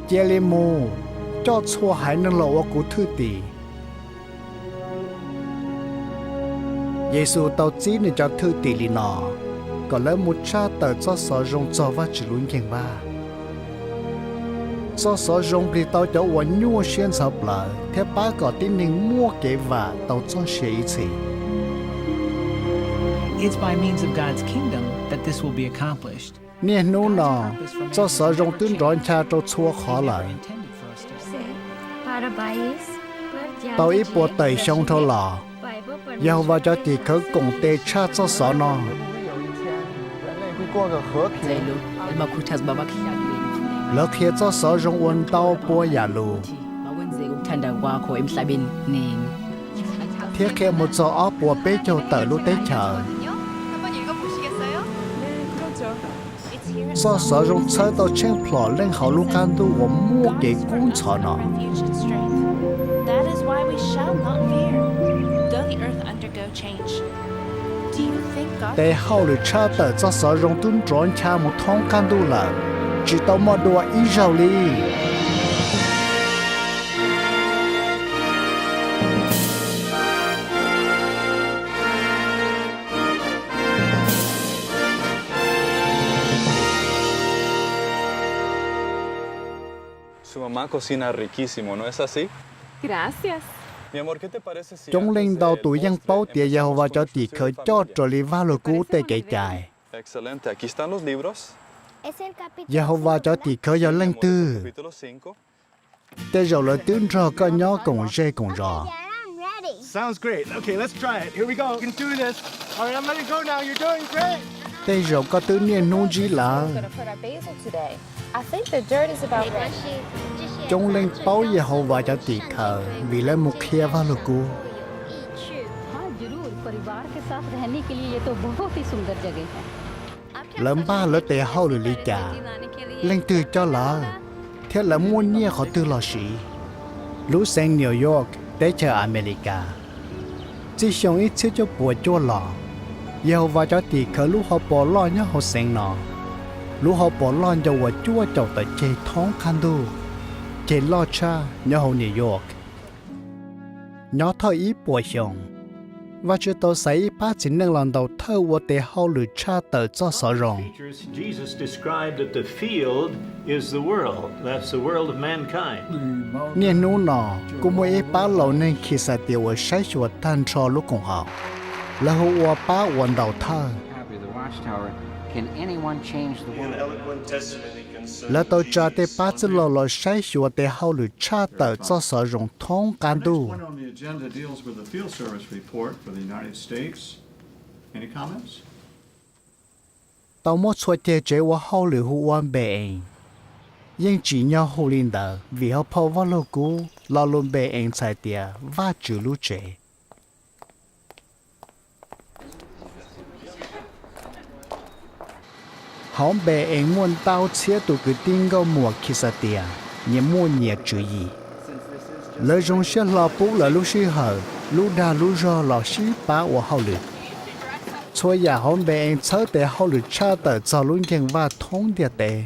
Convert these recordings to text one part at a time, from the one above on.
Cia li mus, coj txhua haiv neeg los ua kuv thwj tim. Yexus tau txib nws cov thwj tim li no kom lawv mus tshaj tawm txoj xov zoo txog Vajtswv lub nceeg vaj. Txoj xov zoo nplig tau cov uas nyuaj siab ntxhov plawv thiab pab kom tib neeg muaj kev vam tau txoj sia ib txhis. Niaj hnub no, txoj xov zoo twb nrov ncha rau txhua qhov lawm. Tau ib puas tawm xyoo dhau los, Yehauvas cov tim khawv koom tes tshaj txoj xov no. Lawv qhia txoj xov zoo ua ntau pua yam lus, thiab qhia mus txog ob puas peb caug tawm lub teb chaws. Txoj xov zoo txhawb tau tsheej plhom leej hauv lub qab ntuj uas muaj kev kub ntxhov no. Tes hauj lwm tshaj tawm txoj xov zoo twb nrov ncha mus thoob qab ntuj lawm, tsis tau muaj dua ib zaug li. Coob leej ntau tus yeej paub tias Yehauvas cov tim khawv coj raws li Vajluskub tej kev cai. Yehauvas cov tim khawv yog leej twg? Tej zaum lawv twb nrog koj nyob koom zej koom zos. Tej zaum koj twb niaj hnub ntsib lawv. Coob leej paub Yehauvas cov tim khawv vim lawv mus qhia Vajluskub. Lawv npaj lawv tes hauj lwm li cas, leej twg coj lawv, thiab lawv muaj nyiaj qhov twg los siv? Lub xeev New York, teb chaws Amelikas. Txij xyoo ib txhiab cuaj puas cuaj los, Yehauvas cov tim khawv lub hauv paus loj nyob hauv xeev no. Lub hauv paus loj ncau uas cuaj caum tawm ceg thoob qab ntuj, ceg loj tshaj nyob hauv New York. Nyob thawj ib puas xyoo, Vajtswv tau xaiv ib pab txiv neej los ntaus thawj ua tes hauj lwm tshaj tawm txoj xov zoo. Niaj hnub no, kuj muaj ib pab laus neeg Khixias uas saib xyuas tag nrho lub koom haum, lawv hu ua pab uas ntaus thawj. Lawv tau tsa tej pab txwj laug los saib xyuas tes hauj lwm tshaj tawm txoj xov zoo thoob qab ntuj. Tau muab txhua ceg tsev ua hauj lwm hu ua Npe-ees. Yeej tsim nyog hu li ntawd vim hauv phau Vajluskub lo lus Npe-ees txhais tias Vajtswv lub tsev. Hauv Npe-ees muaj ntau txhiab tus kwv tij nkauj muam Khixias nyias muaj nyias tswv yim. Lawv zoo siab hlo pub lawv lub sij hawm, lub dag lub zog los sib pab ua hauj lwm. Txhua yam hauv Npe-ees txhawb tes hauj lwm tshaj tawm txog lub nceeg vaj thoob ntiaj teb.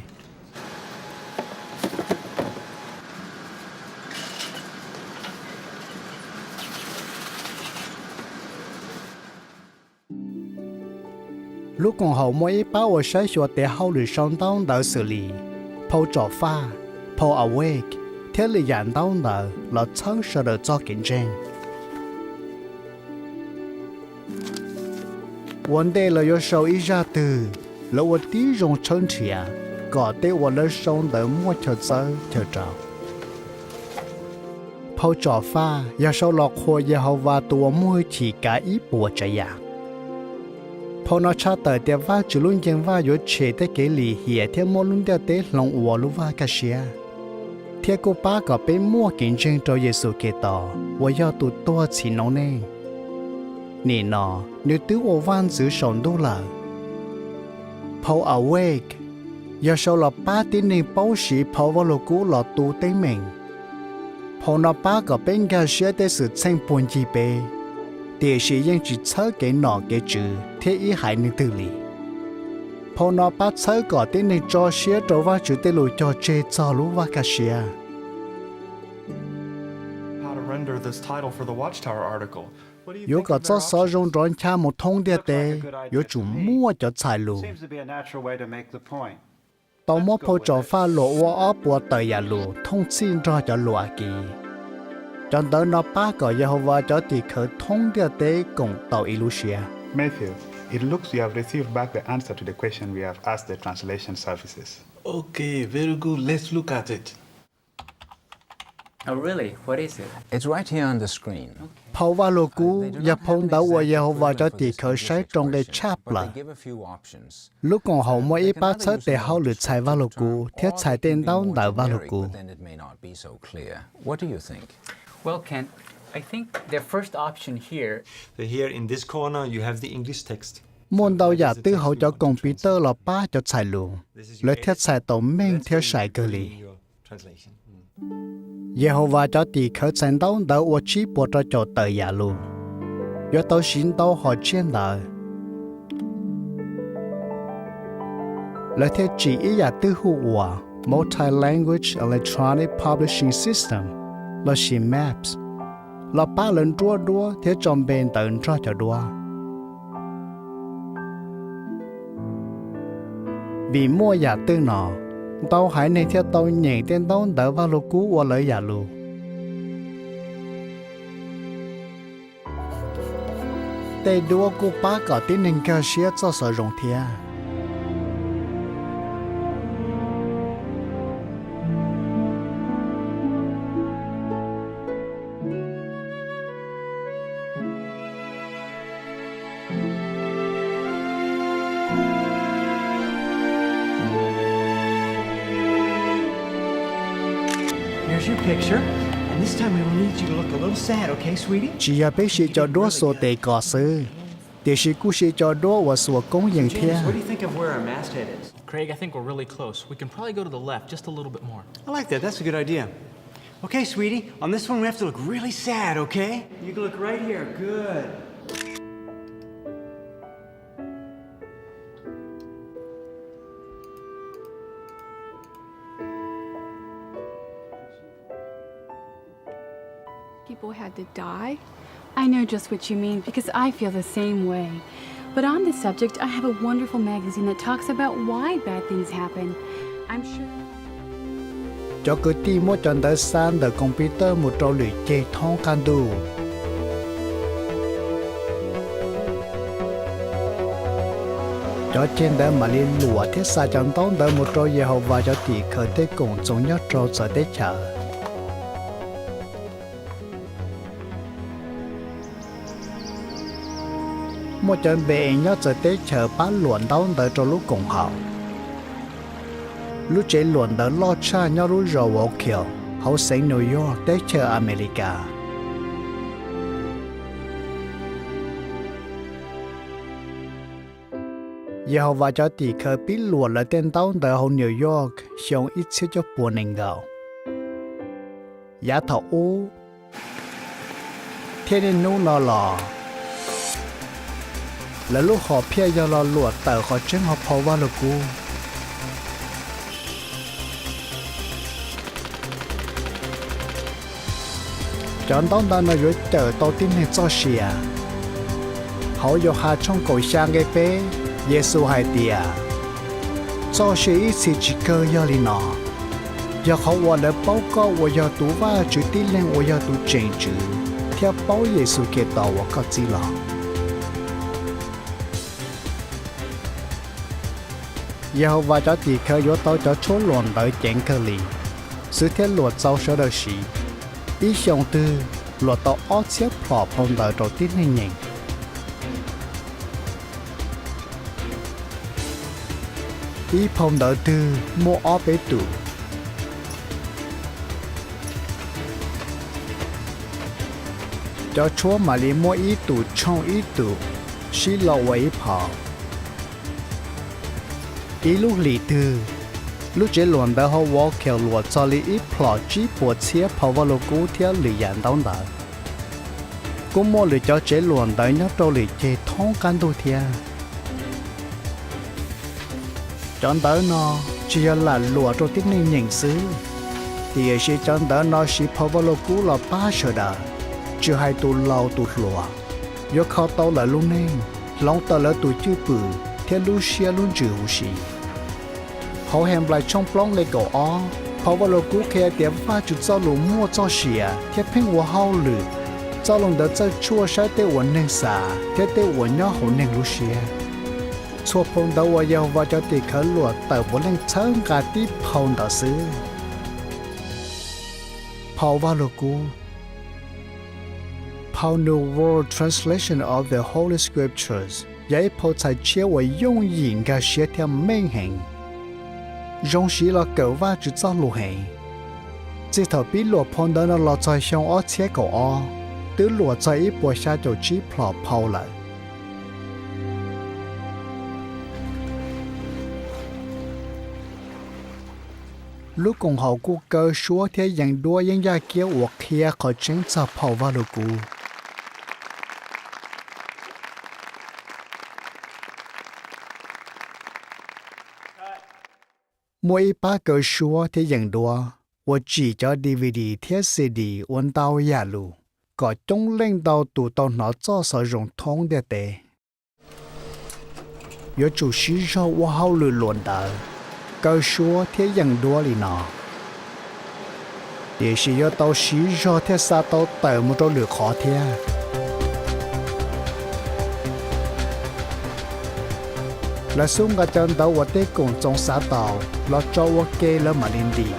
Lub koom haum muaj ib pab uas saib xyuas tes hauj lwm sau ntaub ntawv xws li phau Tsom Faj, phau Awake! Thiab lwm yam ntaub ntawv los txhawb sawv daws txoj kev ntseeg. Ua ntej lawv yuav sau ib zaj twg, lawv ua tib zoo tshawb nrhiav kom tej uas lawv sau ntawd muaj chaw txawb chaw rau. Phau Tsom Faj yog sau los qhuas Yehauvas tus uas muaj hwj chim kav ib puas tsav yam. Phau no tshaj tawm tias Vajtswv lub nceeg vaj yuav tshem tej kev lim hiam thiab muab lub ntiaj teb hloov ua lub vaj kaj siab, thiab kuj pab kom peb muaj kev ntseeg rau Yexus Khetos uas yog tus tuag txhiv noob neej. Nim no, nws twb ua vaj ntxwv saum ntuj lawm. Phau Awake! Yog sau los pab tib neeg paub siv phau Vajluskub los tu teeb meem. Phau no pab kom peb nkag siab tej xwm txheej puag ncig peb, tiam sis yeej tsis txhawb kev nom kev tswv thiab ib haiv neeg twg li. Phau no pab txhawb kom tib neeg tso siab rau Vajtswv tej lus cog tseg txog lub vaj kaj siab. Yuav kom txoj xov zoo nrov ncha mus thoob ntiaj teb, yuav tsum muaj cov txhais lus. Tau muab phau Tsom Faj Luam Ua Ob Puas Tawm Yam Lus thooj txhij nrog cov lus Akiv. Cov ntawv no pab kom Yehauvas cov tim khawv thoob ntiaj teb koom tau ib lub siab. Phau Vaj Lug Kub yog phau ntawv uas Yehauvas cov tim khawv saib rau nqi tshaj plaws. Lub koom haum muaj ib pab txhawb tes hauj lwm txhais Vaj Lug Kub thiab txhais tej ntaub ntawv Vaj Lug Kub. Muaj ntau yam twg hauv cov koos pis tawj los pab cov txhais lus, lawv thiaj txhais tau meej thiab sai kawg li. Yehauvas cov tim khawv txhais ntaub ntawv ua tsib puas rau caum tawm yam lus, yuav tau siv ntau hom tsiaj ntawv. Lawv thiaj tsim ib yam twg hu ua Multilanguage Electronic Publishing System lossis maps los pab lawv nruab duab thiab tso npe ntawv nrog cov duab. Vim muaj yam twj no, ntau haiv neeg thiaj tau nyeem tej ntaub ntawv Vaj Lug Kub ua lawv yam lus. Tej duab kuj pab kom tib neeg nkag siab txoj xov zoo thiab. Tsis yog peb siv cov duab xuas tes kos xwb, tiam sis kuj siv cov duab uas xuas koob yees thiab. People had to die? I know just what you mean because I feel the same way. But on this subject, I have a wonderful magazine that talks about why bad things happen. I'm sure. Cov kwv tij muab cov ntawv xa ntawm koos pis tawj mus rau lwm ceg thoob qab ntuj. Cov ceg ntawd mam li luam thiab xa cov ntaub ntawv mus rau Yehauvas cov tim khawv tej koom txoos nyob rau txawv teb chaws. Muaj cov npe es nyob txawv teb chaws pab luam ntaub ntawv rau lub koom haum. Lub tsev luam ntawv loj tshaj nyob lub zos Wallkill hauv xeev New York, teb chaws Amelikas. Yehauvas cov tim khawv pib luam lawv tej ntaub ntawv hauv New York xyoo ib txhiab cuaj puas nees nkaum. Yav thaum ub thiab niaj hnub no los, lawv lub hom phiaj yog los luam tawm qhov tseeb hauv phau Vaj Lug Kub. Cov ntaub ntawv no yuav cawm tau tib neeg txoj sia. Hauv Yauhas tshooj kaum xya nqe peb, Yexus hais tias, txoj sia ib txhis tsis kawg yog li no, yog qhov uas lawv paub koj uas yog tus Vajtswv tib leeg uas yog tus tseem tswv thiab paub Yexus Khetos uas koj txib los. Yehauvas cov tim khawv yuav tau cov tshuab luam ntawv ceev kawg li xwb thiaj luam txaus sawv daws siv. Ib xyoos twg luam tau ob txhiab plhom phau ntawv rau tib neeg nyeem. Ib phau ntawv twg muaj ob peb tus, cov tshuab mam li muab ib tus tshooj ib tus sib lo ua ib phau. Ib lub hlis twg, lub tsev luam ntawv hauv Wallkill luam txog li ib plhom tsib puas txhiab phau Vaj Lug Kub thiab lwm yam ntaub ntawv. Kuj muaj lwm cov tsev luam ntawv nyob rau lwm ceg thoob qab ntuj thiab. Cov ntawv no tsis yog lam luam rau tib neeg nyeem xwb, tiam sis cov ntawv no siv phau Vaj Lug Kub los pab sawv daws, tsis hais tus laus tus hluas, yuav kho tau lawv lub neej, hloov tawm lawv tus cwj pwm thiab lub siab lub ntsws huv si. Hauv Henplais tshooj plaub nqe kaum ob, phau Vaj Lug Kub qhia tias Vajtswv txoj lus muaj txoj sia thiab pheej ua hauj lwm. Txoj lus ntawd txawj tshuaj saib tej uas neeg xav thiab tej uas nyob hauv neeg lub siab. Txhua phau ntawv uas Yehauvas cov tim khawv luam tawm puav leej txhawb nqa tib phau ntawd xwb. Phau Vaj Lug Kub, phau New World Translation of the Holy Scriptures, yog ib phau txhais tshiab uas yooj yim nkag siab thiab meej heev, zoo siv los kawm Vajtswv txoj lus heev. Txij thaum pib luam phau ntawv no los txog xyoo ob txhiab kaum ob, twb luam txog ib puas xya caum tsib plhom phau lawm. Lub Koom Haum kuj kaw suab thiab yees duab yeeb yaj kiab uas qhia qhov tseeb txog phau Vaj Lug Kub. Muaj ib pab kaw suab thiab yees duab uas tsim cov D V D thiab C D ua ntau yam lus kom coob leej ntau tus tau hnov txoj xov zoo thoob ntiaj teb. Yuav tsum siv zog ua hauj lwm luam ntawv, kaw suab thiab yees duab li no, tiam sis yuav tau siv zog thiaj xa tau tawm mus rau lwm qhov thiab. Lawv xub nqa cov ntawv uas tej koom txoos xav tau los tso ua ke lawv mam li ntim.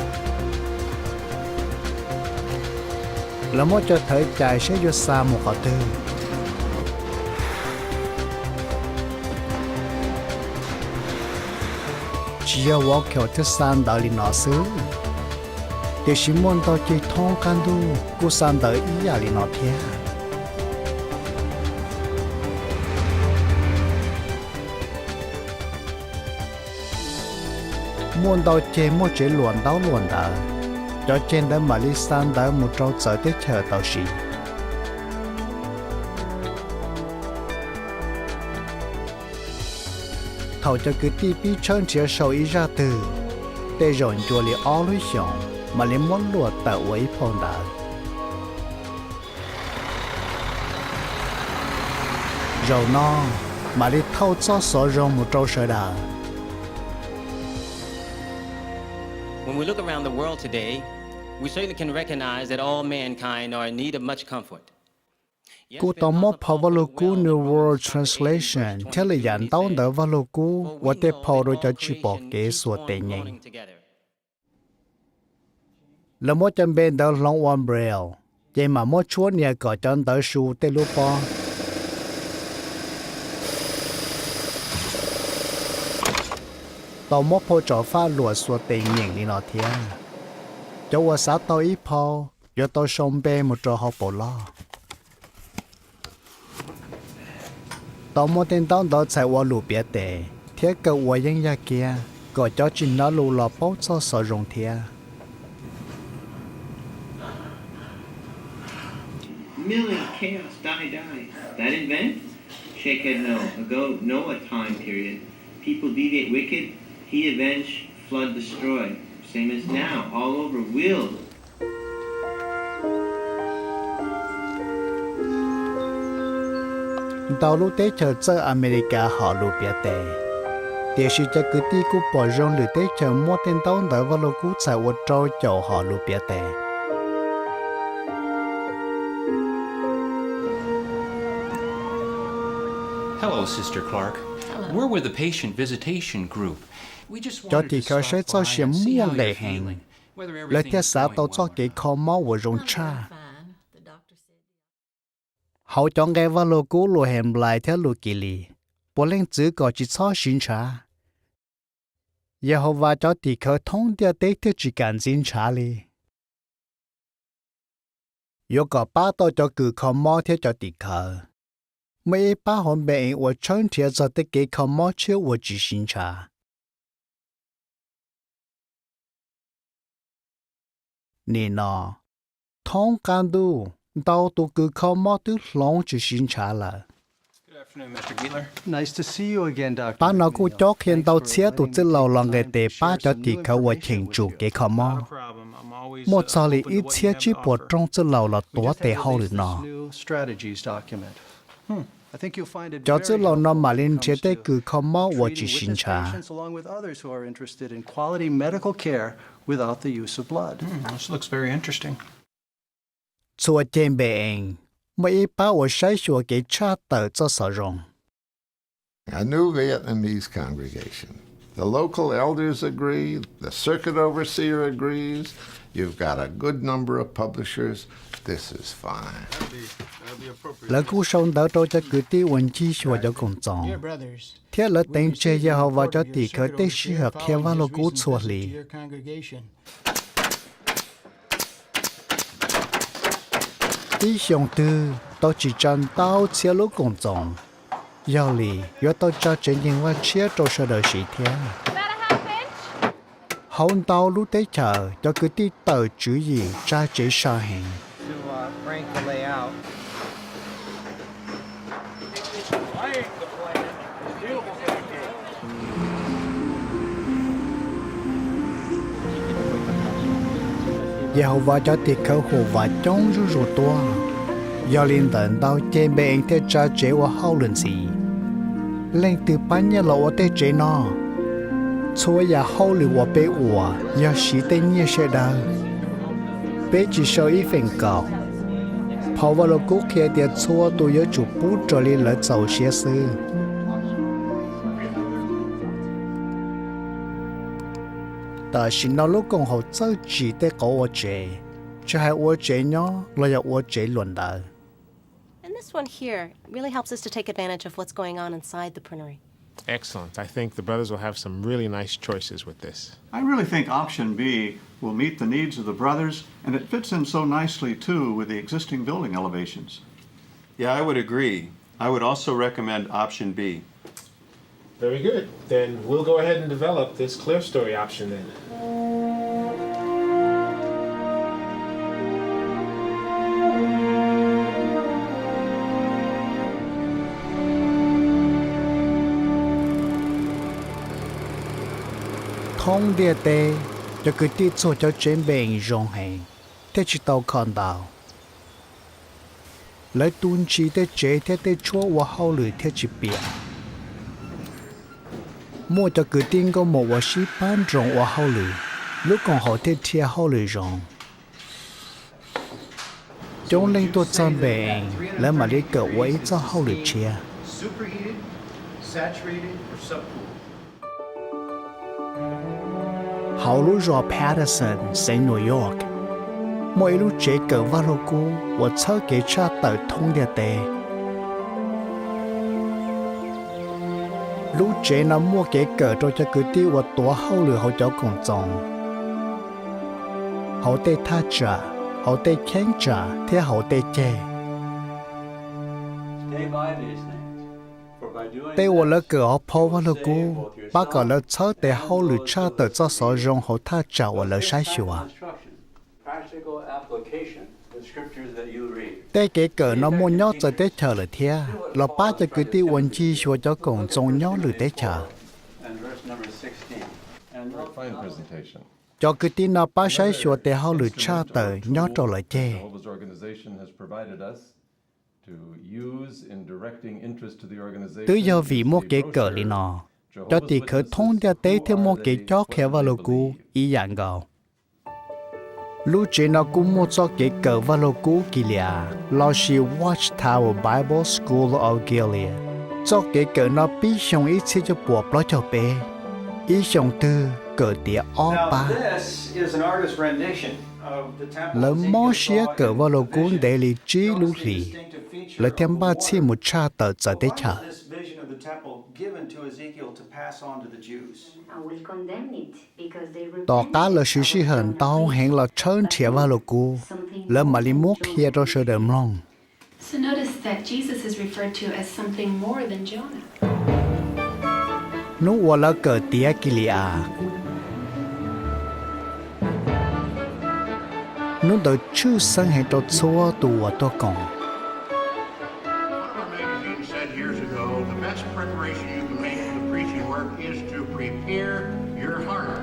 Lawv muab cov thawv cais saib yuav xa mus qhov twg. Tsis yog Walker thiaj xa ntawv li no xwb, tiam sis muaj ntau ceg thoob qab ntuj kuj xa ntawv ib yam li no thiab. Muaj ntau ceg muaj tsev luam ntaub luam ntawv, cov ceg ntawd mam li xa ntawv mus rau txawv teb chaws tau siv. Thaum cov kwv tij pib tshawb nrhiav sau ib zaj twg, tej zaum ncua li ob lub xyoos mam li muab luam tawm ua ib phau ntawv. Zaum no mam li thauj txoj xov zoo mus rau sawv daws. Kuj tau muab phau Vaj Lug Kub New World Translation thiab lwm yam ntaub ntawv Vaj Lug Kub ua tej phau rau cov tsis pom kev xuas tes nyeem. Lawv muab cov npe ntawd hloov ua Braille, ces mam muab tshuab nias kom cov ntawv su tej lub pob. Tau muab phau tsom faj luam xuas tes nyeem li no thiab. Cov uas xav tau ib phau yuav tau sau npe mus rau hauv paus loj. Tau muab tej ntaub ntawv txhais ua lus piav tes thiab kaw ua yeeb yaj kiab kom cov tsis hnov lus los paub txoj xov zoo thiab. Ntau lub teb chaws txawj Amelikas hom lus piav tes, tiam sis cov kwv tij kuj pom zoo lwm teb chaws muab tej ntaub ntawv Vaj Lug Kub txhais ua rau caum hom lus piav tes. Cov tim khawv saib txoj sia muaj nqis heev, lawv thiaj xav tau txoj kev kho mob uas zoo tshaj. Hauv cov nqe Vaj Lug Kub lus Henplais thiab lus Kilis, puav leej txwv kom tsis txhob siv ntshav. Yehauvas cov tim khawv thoob ntiaj teb thiaj tsis kam ntxiv ntshav li. Yuav kom pab tau cov kws kho mob thiab cov tim khawv, muaj ib pab hauv Npe-ees uas tshawb nrhiav txog tej kev kho mob tshiab uas tsis siv ntshav. Nim no, thoob qab ntuj ntau tus kws kho mob twb hloov tsis siv ntshav lawm. Pab no kuj cob qhia ntau txhiab tus txwj laug los nqes tes pab cov tim khawv uas cheem tsum kev kho mob. Muaj txog li ib txhiab tsib puas rooj txwj laug los tuav tes hauj lwm no. Cov txwj laug no mam li nrhiav tej kws kho mob uas tsis sib ntshav. Txhua ceg npe ees muaj ib pab uas saib xyuas kev tshaj tawm txoj xov zoo. A new Vietnamese congregation. The local elders agree, the circuit overseer agrees, you've got a good number of publishers, this is fine. Lawv kuj sau ntawv rau cov kwv tij uas ncig xyuas cov koom txoos, thiab lawv teev tseg Yehauvas cov tim khawv tej sij hawm qhia vaj lug kub txhua hli. Ib xyoos twg tau tsim tsa ntau txhiab lub koom txoos, yog li yuav tau tsa tsev ncee vaj tshiab rau sawv daws siv thiab. Hauv ntau lub teb chaws, cov kwv tij tawm tswv yim tsa tsev sai heev. Yehauvas cov tim khawv huam vam coob zuj zus tuaj, yog li ntawd ntau ceg npe ees thiaj tsa tsev ua hauj lwm ntxiv. Leej twg pab nyiaj los ua tej tsev no? Txhua yam hauj lwm uas peb ua yog siv tej nyiaj sawv daws. Peb tsis sau ib feem kaum. Phau Vaj Lug Kub qhia tias txhua tus yuav tsum pub raws li lawv txaus siab xwb. Tam sim no lub koom haum txawj tsim tej qauv ua tsev, tsis hais ua tsev nyob los yog ua tsev luam ntawv. And this one here really helps us to take advantage of what's going on inside the printery. Excellent. I think the brothers will have some really nice choices with this. I really think option B will meet the needs of the brothers, and it fits in so nicely, too, with the existing building elevations. Yeah, I would agree. I would also recommend option B. Very good. Then we'll go ahead and develop this clear story option then. Thoob ntiaj teb, cov kwv tij txuag cov tsev npe zoo heev, thiab tsis tau kho ntau. Lawv tu ntsis tej tsev thiab tej tshuab ua hauj lwm thiaj tsis piam. Muaj cov kwv tij nkauj muam uas sib pab nroos ua hauj lwm, lub koom haum thiaj dhia hauj lwm zoo. Coob leej tuaj txog npe ees, lawv mam li kawm ua ib txoj hauj lwm tshiab. Hauv lub zos Patterson, xeev New York, muaj ib lub tsev kawm vaj lug kub uas txhawb kev tshaj tawm thoob ntiaj teb. Lub tsev no muaj kev kawm rau cov kwv tij uas tuav hauj lwm hauv cov koom txoos, hauv tej thaj tsam, hauv tej cheeb tsam thiab hauv tej ceg. Tej uas lawv kawm hauv phau vaj lug kub pab kom lawv txhawb tes hauj lwm tshaj tawm txoj xov zoo hauv thaj tsam uas lawv saib xyuas. Tej kev kawm no muaj nyob txawv teb chaws lawm thiab, los pab cov kwv tij uas ncig xyuas cov koom txoos nyob lwm teb chaws. Cov kwv tij no pab saib xyuas tes hauj lwm tshaj tawm nyob rau lawv ceg. Twb yog vim muaj kev kawm li no, cov tim khawv thoob ntiaj teb thiaj muaj kev cob qhia vaj lug kub ib yam nkaus. Lub tsev no kuj muaj txoj kev kawm vaj lug kub Kis Lis As lossis Watchtower Bible School of Gilead. Txoj kev kawm no pib xyoo ib txhiab cuaj puas plaub caug peb, ib xyoos twg kawm tiav ob pab. Lawv mob siab kawm vaj lug kub ntev li tsib lub hlis, lawv thiaj npaj txhij mus tshaj tawm txawv teb chaws. Tom qab lawv siv sij hawm ntau heev los tshawb nrhiav vaj lug kub, lawv mam li muab qhia rau sawv daws mloog. Hnub uas lawv kawm tiav Kis Lis As, hnub ntawd tshwj xeeb heev rau txhua tus uas tuaj koom. Work is to prepare your heart.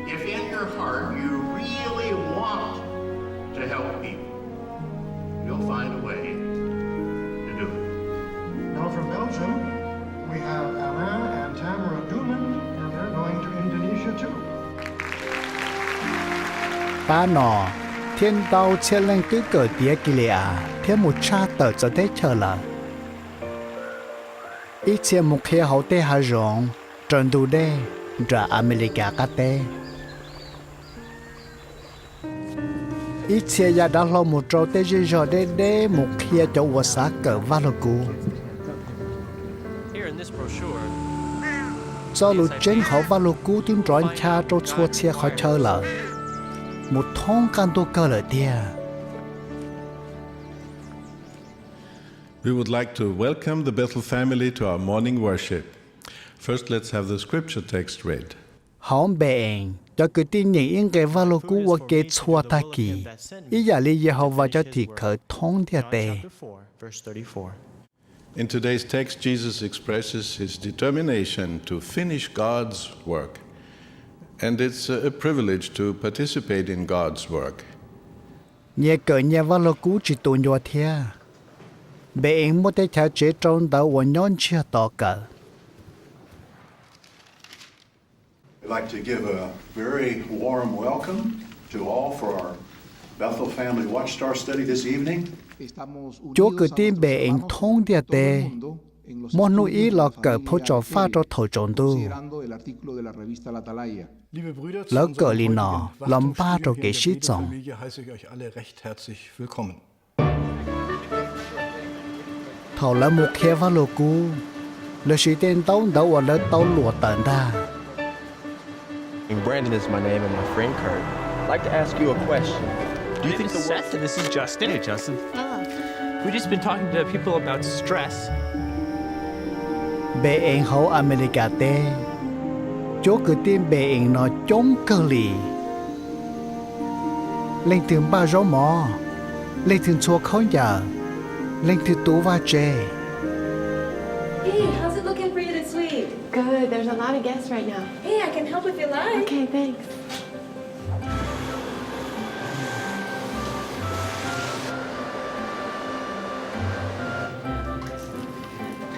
If in your heart you really want to help people, you'll find a way to do it. Now from Belgium, we have Alain and Tamara Duman, and they're going to Indonesia too. Pab no thiab ntau txhiab leej twb kawm tiav Kis Lis As thiab mus tshaj tawm txawv teb chaws lawm. Ib txhia mus qhia hauv tej hav zoov raws ntug dej nram Amelikas qab teb. Ib txhia ya dav hlau mus rau tej zej zog deb deb mus qhia cov uas xav kawm Vaj Lug Kub. Txoj lus tseeb hauv Vaj Lug Kub twb nrov ncha rau txhua txhia qhov chaw lawm, mus thoob qab ntuj kawg lawm tiag. We would like to welcome the Bethel family to our morning worship. First, let's have the scripture text read. Hauv Npe-ees, cov kwv tij nyeem ib nqe Vaj Lug Kub ua ke txhua tag kis, ib yam li Yehauvas cov tim khawv thoob ntiaj teb. In today's text, Jesus expresses his determination to finish God's work, and it's a privilege to participate in God's work. Nyias kawm nyias Vaj Lug Kub tsis tu ncua thiab. Npe-ees muaj tej chav tsev rau ntawv uas nyob ntsiag to kawm. I'd like to give a very warm welcome to all for our Bethel Family Watchtower study this evening. Cuab kwv tij Npe-ees thoob ntiaj teb muab hnub ib los kawm phau Tsom Faj rau thaum tsaus ntuj. Lawv kawm li no: Los npaj rau kev sib txoos. Thaum lawv mus qhia Vaj Lug Kub, lawv siv tej ntaub ntawv uas lawv tau luam tawm ntag. Brandon is my name and my friend Kurt. I'd like to ask you a question. Do you think the world... Seth, this is Justin. Hey, Justin. We've just been talking to people about stress. Npe-ees hauv Amelikas teb. Cuab kwv tij Npe-ees no coob kawg li. Leej twg npaj zaub mov, leej twg ntxhua khaub ncaws, leej twg tu vaj tse. Hey, how's it looking for you this week? Good. There's a lot of guests right now. Hey, I can help if you like. Okay, thanks.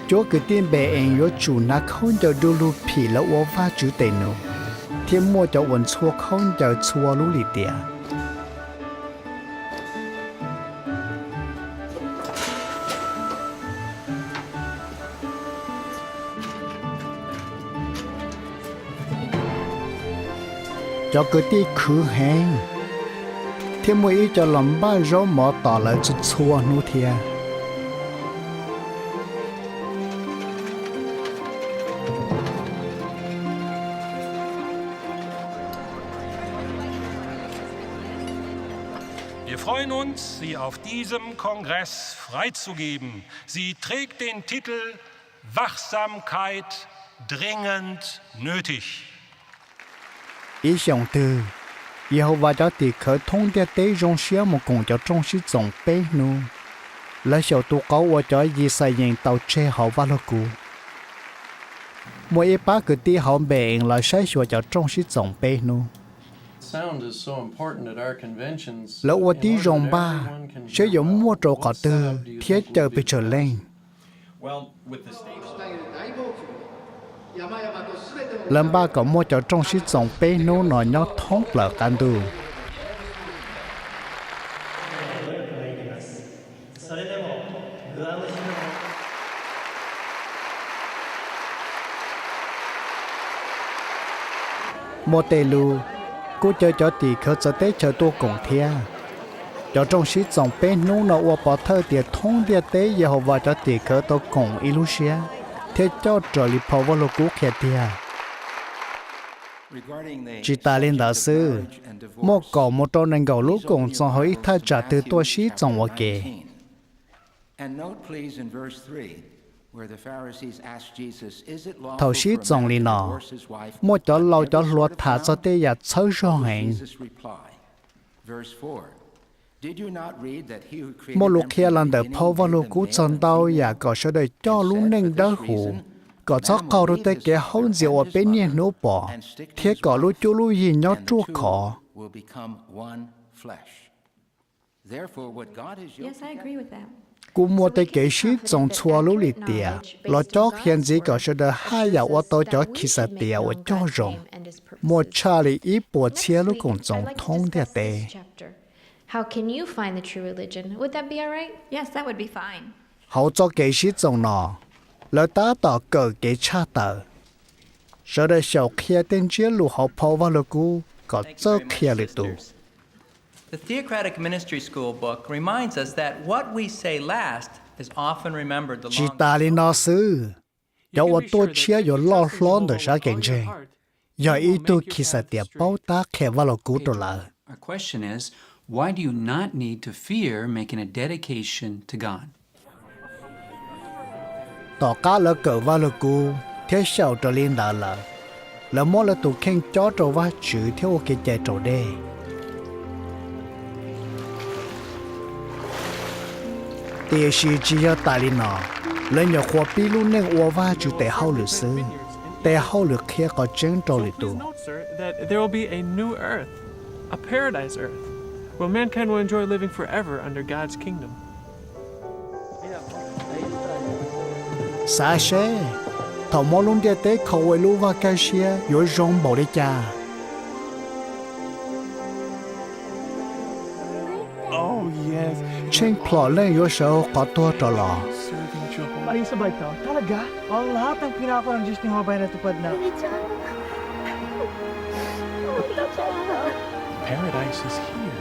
Cuab kwv tij Npe-ees yuav tsum hnav khaub ncaws du lug phim lawv ua Vajtswv tes num, thiab muaj cov uas ntxhua khaub ncaws txhua lub lim tiam. Cov kwv tij khwv heev, thiab muaj ib co los npaj zaub mov tos lawv txhua txhua hnub thiab. Wir freuen uns, Sie auf diesem Kongress freizugeben. Sie trägt den Titel Wachsamkeit dringend nötig. Ib xyoos twg, Yehauvas cov tim khawv thoob ntiaj teb zoo siab mus koom cov rooj sib txoos peb hnub. Lawv xyaum tus qauv uas cov Yixayees tau tseg hauv Vaj Lug Kub. Muaj ib pab kwv tij hauv Npe-ees los saib xyuas cov rooj sib txoos peb hnub. Lawv ua tib zoo npaj seb yuav muaj rau qhov twg thiab caw pes tsawg leej. Lawv npaj kom muaj cov rooj sib txoos peb hnub no nyob thoob plaws qab ntuj. Muaj tej lub, kuj caw cov tim khawv txawv teb chaws tuaj koom thiab. Cov rooj sib txoos peb hnub no ua pov thawj tias thoob ntiaj teb Yehauvas cov tim khawv tau koom ib lub siab thiab coj raws li phau Vaj Lug Kub qhia tiag. Tsis tas li ntawd xwb, muaj kaum mus rau nees nkaum lub koom txoos hauv ib thaj tsam twg tuaj sib txoos ua ke. Thaum sib txoos li no, muaj cov laus cov hluas tham txog tej yam txhawb zog heev. Muaj lus qhia los ntawm phau Vaj Lug Kub txog ntau yam kom sawv daws coj lub neej dawb huv. kom txhob qaug rau tej kev haub ntxias uas peb niaj hnub pom, thiab kom lub cuab lub yig nyob ruaj khov. Kuj muaj tej kev sib txoos txhua lub lim tiam los cob qhia ntxiv kom sawv daws haj yam ua tau cov Khis Xas Tias uas cog zoo. Muaj tshaj li ib puas txhiab lub Koom Txoos thoob ntiaj teb. Hauv txoj kev sib txoos no, lawv tab tom kawm kev tshaj tawm. Sawv daws xyaum qhia tej ntsiab lus hauv phau Vaj Lug Kub kom txawj qhia lwm tus. Tsis tas li no xwb, cov uas tuaj tshiab yuav loj hlob ntawm sab kev ntseeg. Yog ib tug Khis Xas Tias paub tab qhia Vaj Lug Kub rau lawv. Tom qab lawv kawm Vaj Lug Kub thiab xyaum raws li ntawd lawm, lawv muab lawv tus kheej cob rau Vajtswv thiab ua kev cai raus dej. Tiam sis tsis yog tas li no, lawv nyuam qhuav pib lub neej ua Vajtswv tes hauj lwm xwb, tes hauj lwm qhia qhov tseeb rau lwm tus. Xav seb, thaum muab lub ntiaj teb kho ua ib lub vaj kaj siab yuav zoo npaum li cas! Tsheej plhom leej yuav sawv hauv qhov tuag rov los.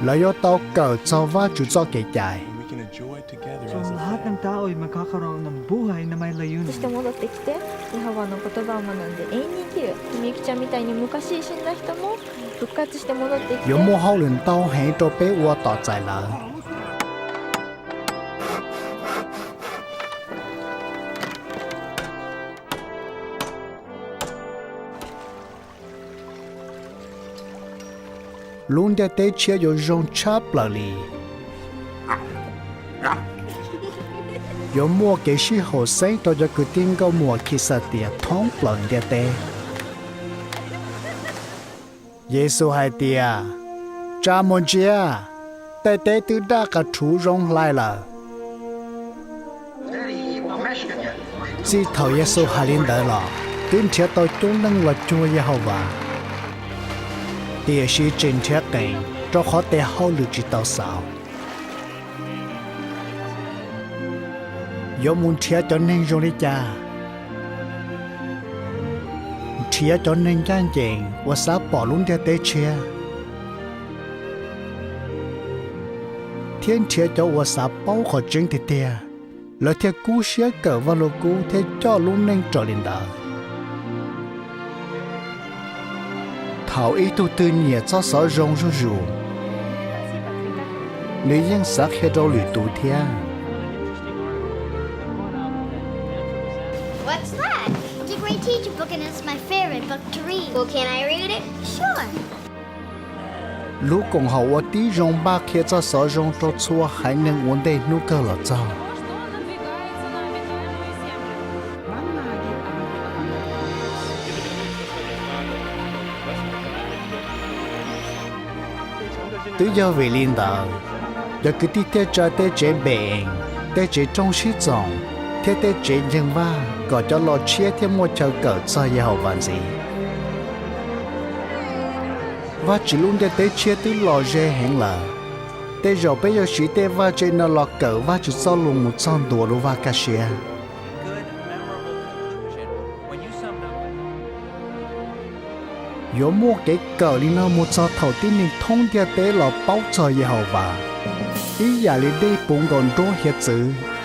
Lawv yuav tau kawm txog Vajtswv txoj kev cai. Yuav muaj hauj lwm ntau heev rau peb ua tos txais lawv. Lub ntiaj teb tshiab yuav zoo tshaj plaws li. Yuav muaj kev sib haum xeeb rau cov kwv tij nkauj muam Khis Xas Tias thoob plaws ntiaj teb. Yexus hais tias, Tsa muag ntsia! Tej teb twb daj qas rhuv zoo hlais lawm. Txij thaum Yexus hais li ntawd los, twb nrhiav tau coob leej los cuag Yehauvas, tiam sis tseem nrhiav qees rau qhov tes hauj lwm tsis tau xaus. Yuav mus nrhiav cov neeg zoo li cas? Nrhiav cov neeg ncaj ncees uas xav pom lub ntiaj teb tshiab, thiab nrhiav cov uas xav paub qhov tseeb tiag tiag, lawv thiaj kub siab kawm Vaj Lug Kub thiab coj lub neej raws li ntawd. Thaum ib tug twg nyiam txoj xov zoo zuj zus, nws yeej xav qhia rau lwm tus thiab. Lub koom haum ua tib zoo npaj qhia txoj xov zoo rau txhua haiv neeg ua ntej hnub kawg los txog. Twb yog vim li ntawd, cov kwv tij thiaj tsa tej tsev npe-ees, tej tsev rooj sib txoos, thiab tej tsev ncee vaj kom cov los tshiab thiaj muaj chaw kawm txog Yehauvas ntxiv. Vajtswv lub ntiaj teb tshiab twb los ze heev lawm. Tej zaum peb yuav siv tej vaj tse no los kawm Vajtswv Txojlus mus txog ntua lub vaj kaj siab. Yuav muaj kev kawm li no mus txog thaum tib neeg thoob ntiaj teb los paub txog Yehauvas, ib yam li dej puv nkaus nruab hiav txwv.